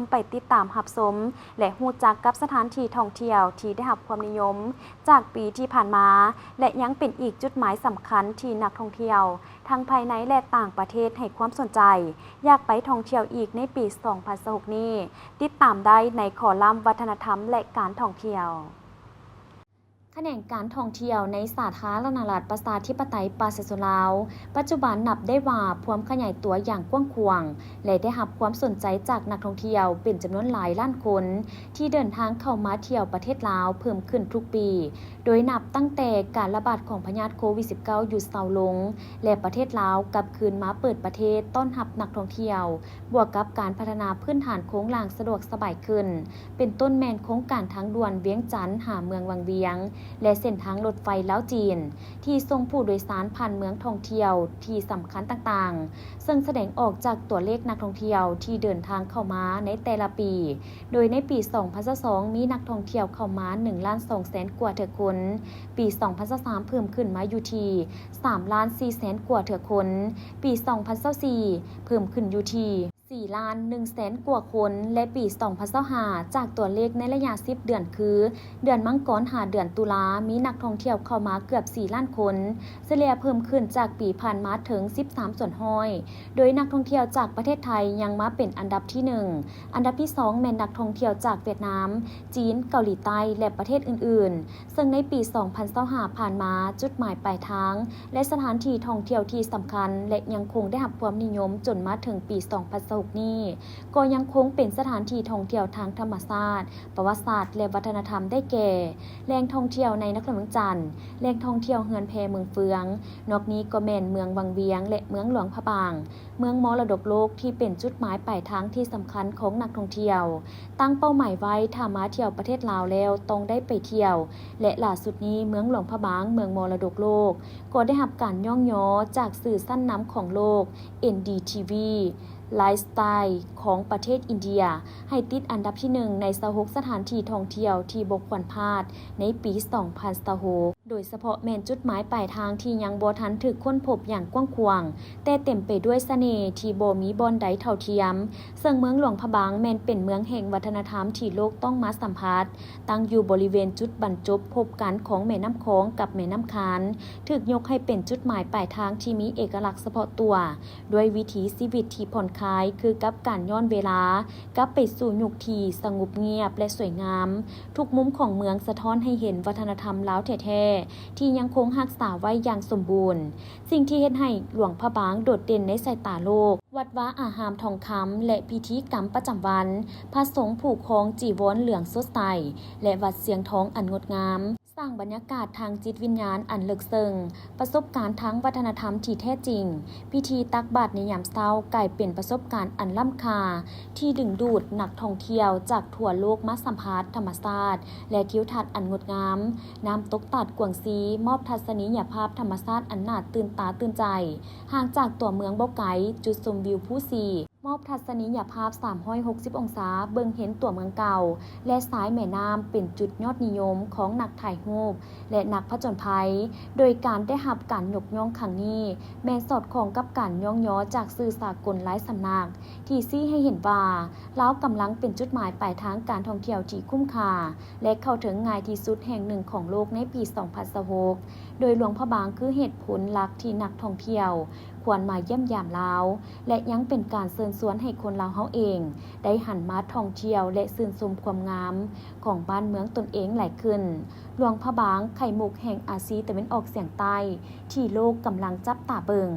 ມໄປຕິດຕາມຮັບຊົມ ແລະ ຮູ້ຈັກກັບສະຖານທີ່ທ່ອງທ່ຽວທີ່ໄດ້ຮັບຄວາມນິຍົມຈາກປີທີ່ຜ່ານມາ ແລະ ຍັງເປັນອີກຈຸດໝາຍສຳຄັນທີ່ນັກທ່ອງທ່ຽວທັງພາຍໃນ ແລະ ຕ່າງປະເທດໃຫ້ຄວາມສົນໃຈ ຢາກໄປທ່ອງທ່ຽວອີກໃນປີສອງພັນຊາວຫົກນີ້. ຕິດຕາມໄດ້ໃນຄໍລັມວັດທະນະທຳ ແລະ ການທ່ອງທ່ຽວ. ຂະແໜງການທ່ອງທ່ຽວໃນສາທາລະນະລັດປະຊາທິປະໄຕປະຊາຊົນລາວ ປັດຈຸບັນນັບໄດ້ວ່າພວມຂະຫຍາຍຕົວຢ່າງກວ້າງຂວາງ ແລະ ໄດ້ຮັບຄວາມສົນໃຈຈາກນັກທ່ອງທ່ຽວເປັນຈຳນວນຫຼາຍລ້ານຄົນ ທີ່ເດີນທາງເຂົ້າມາທ່ຽວປະເທດລາວເພີ່ມຂຶ້ນທຸກປີ, ໂດຍນັບຕັ້ງແຕ່ການລະບາດຂອງພະຍາດໂຄວິດສິບເກົ້າຢຸດເຊົາລົງ ແລະ ປະເທດລາວກັບຄືນມາເປີດປະເທດຕ້ອນຮັບນັກທ່ອງທ່ຽວ, ບວກກັບການພັດທະນາພື້ນຖານໂຄງລ່າງສະດວກສະບາຍຂຶ້ນ, ເປັນຕົ້ນແມ່ນໂຄງການທາງດ່ວນວຽງຈັນຫາເມືອງວັງວຽງ ແລະ ເສັ້ນທາງລົດໄຟລາວ-ຈີນ ທີ່ສົ່ງຜູ້ໂດຍສານຜ່ານເມືອງທ່ອງທ່ຽວທີ່ສຳຄັນຕ່າງໆ, ເຊິ່ງສະແດງອອກຈາກຕົວເລກນັກທ່ອງທ່ຽວທີ່ເດີນທາງເຂົ້າມາໃນແຕ່ລະປີ, ໂດຍໃນປີສອງພັນຊາວສອງ ມີນັກທ່ອງທ່ຽວເຂົ້າມາໜຶ່ງລ້ານສອງແສນກວ່າເທື່ອຄົນ, ປີສອງພັນຊາວສາມ ເພີ່ມຂຶ້ນມາຢູ່ທີ່ສາມລ້ານສີ່ແສນກວ່າເທື່ອຄົນ, ປີສອງພັນຊາວສີ່ ເພີ່ມຂຶ້ນຢູ່ທີ່ ສີ່ລ້ານໜຶ່ງແສນກວ່າຄົນ ແລະ ປີສອງພັນຊາວຫ້າ ຈາກຕົວເລກໃນໄລຍະສິບເດືອນ ຄື ເດືອນມັງກອນຫາເດືອນຕຸລາ ມີນັກທ່ອງທ່ຽວເຂົ້າມາເກືອບສີ່ລ້ານຄົນ, ສະເລ່ຍເພີ່ມຂຶ້ນຈາກປີຜ່ານມາເຖິງສິບສາມສ່ວນຮ້ອຍ, ໂດຍນັກທ່ອງທ່ຽວຈາກປະເທດໄທຍັງມາເປັນອັນດັບທີໜຶ່ງ, ອັນດັບທີສອງແມ່ນນັກທ່ອງທ່ຽວຈາກຫວຽດນາມ, ຈີນ, ເກົາຫຼີໃຕ້ ແລະ ປະເທດອື່ນໆ. ເຊິ່ງໃນປີສອງພັນຊາວຫ້າຜ່ານມາ, ຈຸດໝາຍປາຍທາງ ແລະ ສະຖານທີ່ທ່ອງທ່ຽວທີ່ສຳຄັນ ແລະ ຍັງຄົງໄດ້ຮັບຄວາມນິຍົມຈົນມາເຖິງປີສອງພັນຊາວຫົກນີ້ ກໍຍັງຄົງເປັນສະຖານທີ່ທ່ອງທ່ຽວທາງທຳມະຊາດ, ປະຫວັດສາດ ແລະ ວັດທະນະທຳ ໄດ້ແກ່ ແຫຼ່ງທ່ອງທ່ຽວໃນນະຄອນຫຼວງວຽງຈັນ, ແຫຼ່ງທ່ອງທ່ຽວເຮືອນແພເມືອງເຟືອງ, ນອກນີ້ກໍແມ່ນເມືອງວັງວຽງ ແລະ ເມືອງຫຼວງພະບາງ, ເມືອງມໍລະດົກໂລກທີ່ເປັນຈຸດໝາຍປາຍທາງທີ່ສຳຄັນຂອງນັກທ່ອງທ່ຽວ. ຕັ້ງເປົ້າໝາຍໄວ້ ຖ້າມາທ່ຽວປະເທດລາວແລ້ວຕ້ອງໄດ້ໄປທ່ຽວ ແລະ ຫຼ້າສຸດນີ້ເມືອງຫຼວງພະບາງ ເມືອງມໍລະດົກໂລກ ກໍໄດ້ຮັບການຍ້ອງຍໍຈາກສື່ຊັ້ນນຳຂອງໂລກ ເອັນດີທີວີ Lifestyle ຂອງປະເທດອິນເດຍ ໃຫ້ຕິດອັນດັບທີໜຶ່ງໃນຊາວຫົກສະຖານທີ່ທ່ອງທ່ຽວທີ່ບໍ່ຄວນພາດໃນປີສອງພັນຊາວຫົກ. ໂດຍສະເພາະແມ່ນຈຸດໝາຍປາຍທາງທີ່ຍັງບໍ່ທັນຖືກຄົ້ນພົບຢ່າງກວ້າງຂວາງ, ແຕ່ເຕັມໄປດ້ວຍສະເໜ່ທີ່ບໍ່ມີບ່ອນໃດເທົ່າທຽມ, ເຊິ່ງເມືອງຫຼວງພະບາງແມ່ນເປັນເມືອງແຫ່ງວັດທະນະທຳທີ່ໂລກຕ້ອງມາສຳຜັດ, ຕັ້ງຢູ່ບໍລິເວນຈຸດບັນຈົບພົບກັນຂອງແມ່ນ້ຳຂອງກັບແມ່ນ້ຳຄານ, ຖືກຍົກໃຫ້ເປັນຈຸດໝາຍປາຍທາງທີ່ມີເອກະລັກສະເພາະຕົວ, ດ້ວຍວິຖີຊີວິດທີ່ຜ່ອນຄາຍຄືກັບການຍ້ອນເວລາກັບໄປສູ່ຍຸກທີ່ສະຫງົບງຽບ ແລະ ສວຍງາມ. ທຸກມຸມຂອງເມືອງສະທ້ອນໃຫ້ເຫັນວັດທະນະທຳລາວແທ້ໆ ທີ່ຍັງຄົງຮັກສາໄວ້ຢ່າງສົມບູນ. ສິ່ງທີ່ເຮັດໃຫ້ຫຼວງພະບາງໂດດເດັ່ນໃນສາຍຕາໂລກ, ວັດວາອາຮາມທອງຄຳ ແລະ ພິທີກຳປະຈຳວັນ, ພະສົງຜູກຄອງຈີວອນເຫຼືອງສົດໃສ ແລະ ວັດຊຽງທອງອັນງົດງາມ. ສ້າງບັນຍາກາດທາງຈິດວິນຍານອັນເລິກເຊິ່ງ, ປະສົບການທາງວັດທະນະທຳທີ່ແທ້ຈິງ. ພິທີຕັກບາດໃນຍາມເຊົ້າກາຍເປັນປະສົບການອັນລ້ຳຄ່າ ທີ່ດຶງດູດນັກທ່ອງທ່ຽວຈາກທົ່ວໂລກມາສຳຜັດທຳມະຊາດ ແລະ ທິວທັດອັນງົດງາມ, ນ້ຳຕົກຕາດກວາງຊີ ມອບທັດສະນີຍະພາບທຳມະຊາດອັນໜ້າຕື່ນຕາຕື່ນໃຈ. ຫ່າງຈາກຕົວເມືອງບໍ່ໄກ, ຈຸດຊົມວິວພູຊີ ມອບທັດສະນີຍະພາບສາມຮ້ອຍຫົກສິບອົງສາ, ເບິ່ງເຫັນຕົວເມືອງເກົ່າ ແລະ ຊາຍແມ່ນ້ຳເປັນຈຸດຍອດນິຍົມຂອງນັກຖ່າຍຮູບ ແລະ ນັກຜະຈົນໄພ, ໂດຍການໄດ້ຮັບການຍົກຍ້ອງຄັ້ງນີ້ ແມ່ນສອດຄ່ອງກັບການຍ້ອງຍໍຈາກສື່ສາກົນຫຼາຍສຳນັກ ທີ່ຊີ້ໃຫ້ເຫັນວ່າ ລາວກຳລັງເປັນຈຸດໝາຍປາຍທາງການທ່ອງທ່ຽວທີ່ຄຸ້ມຄ່າ ແລະ ເຂົ້າເຖິງງ່າຍທີ່ສຸດແຫ່ງໜຶ່ງຂອງໂລກໃນປີສອງພັນຊາວຫົກ ໂດຍຫຼວງພະບາງຄືເຫດຜົນຫຼັກທີ່ນັກທ່ອງທ່ຽວ ຄວນມາຢ້ຽມຢາມລາວ ແລະ ຍັງເປັນການເຊີນຊວນໃຫ້ຄົນລາວເຮົາເອງ ໄດ້ຫັນມາທ່ອງທ່ຽວ ແລະ ຊື່ນຊົມຄວາມງາມຂອງບ້ານເມືອງຕົນເອງຫຼາຍຂຶ້ນ. ຫຼວງພະບາງ ໄຂ່ມຸກແຫ່ງອາຊີຕາເວັນອອກສຽງໃຕ້ ທີ່ໂລກກຳລັງຈັບຕາເບິ່ງ.